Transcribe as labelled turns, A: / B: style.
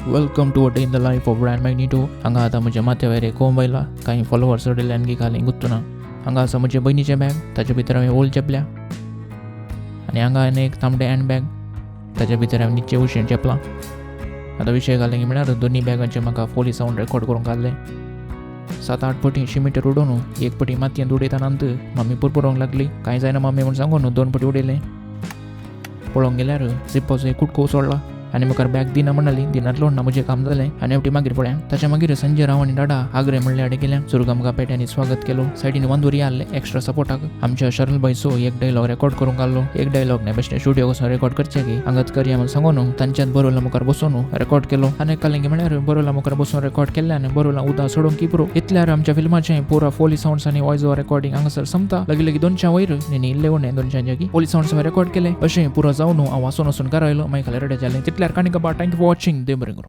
A: Welcome to a day in the life of Brian Magnito. हांगा आतां म्हज्या माथ्या वयर एक कोंब आयला, कांय फॉलोवर्स चडयल्यान की खाली गुत्तुना. हांगा आसा म्हजे बहिणीचें बॅग, ताच्या भितर हांवें ओल्ड चेपल्या. आनी हांगा आनी एक तांबडें हँड बॅग, ताच्या भितर हांवें निच्चे उशें चेपलां. आतां विशय घालें की म्हळ्यार दोनी बॅगांचे म्हाका फोली सावंड रेकॉर्ड करूंक घाल्लें. 7-8 पटी शिमिटर उडोवन एक पटी मातयेंत उडयतना मम्मी पुरपुरोंक लागली. कांय जायना मम्मी म्हूण सांगून 2 पटी उडयलें. पळोवंक गेल्यार जिप्पाचो एक कुटको उसळ्ळा आनी मुखार बॅग दिना म्हणाली. दिनातलो ना म्हजें काम जालें. आनी एकटी मागीर पळया ताच्या मागीर संजय राव आनी डाडा आग्रे म्हणले आडे गेल्या. सुरगामगा पेट्यांनी स्वागत केलो. सायडीन वांदोरी आसले एक्स्ट्रा सपोर्टाक. आमच्या शरल बायचो एक डायलॉग रेकॉर्ड करूंक घाल्लो. एक डायलॉग न्ही बेश्टे स्टुडियो कसो रेकॉर्ड करचे की हांगाच करया म्हूण सांगून तांच्यात बरोवला मुखार बसून रेकॉर्ड केलो. आनी कालें म्हळ्यार बरोवला मुखार बसून रेकॉर्ड केल्ल्यान बरोवला उदक सोडूंक की पुरो. इतल्यार आमच्या फिल्माचें पुरा फोली सावंड्स आनी वॉयस ओवर रेकॉर्डिंग हांगासर संपता. लगी लगी 200 वयर न्ही इल्ले उणें 200 जागी फोली सावंड्स रेकॉर्ड केले. अशें पुरो जावन हांव वासून वसून घरा आयलो. मागीर खाली रडे जालें. तितल्यार काणी कबा. Thank you for watching. देव बरें करूं.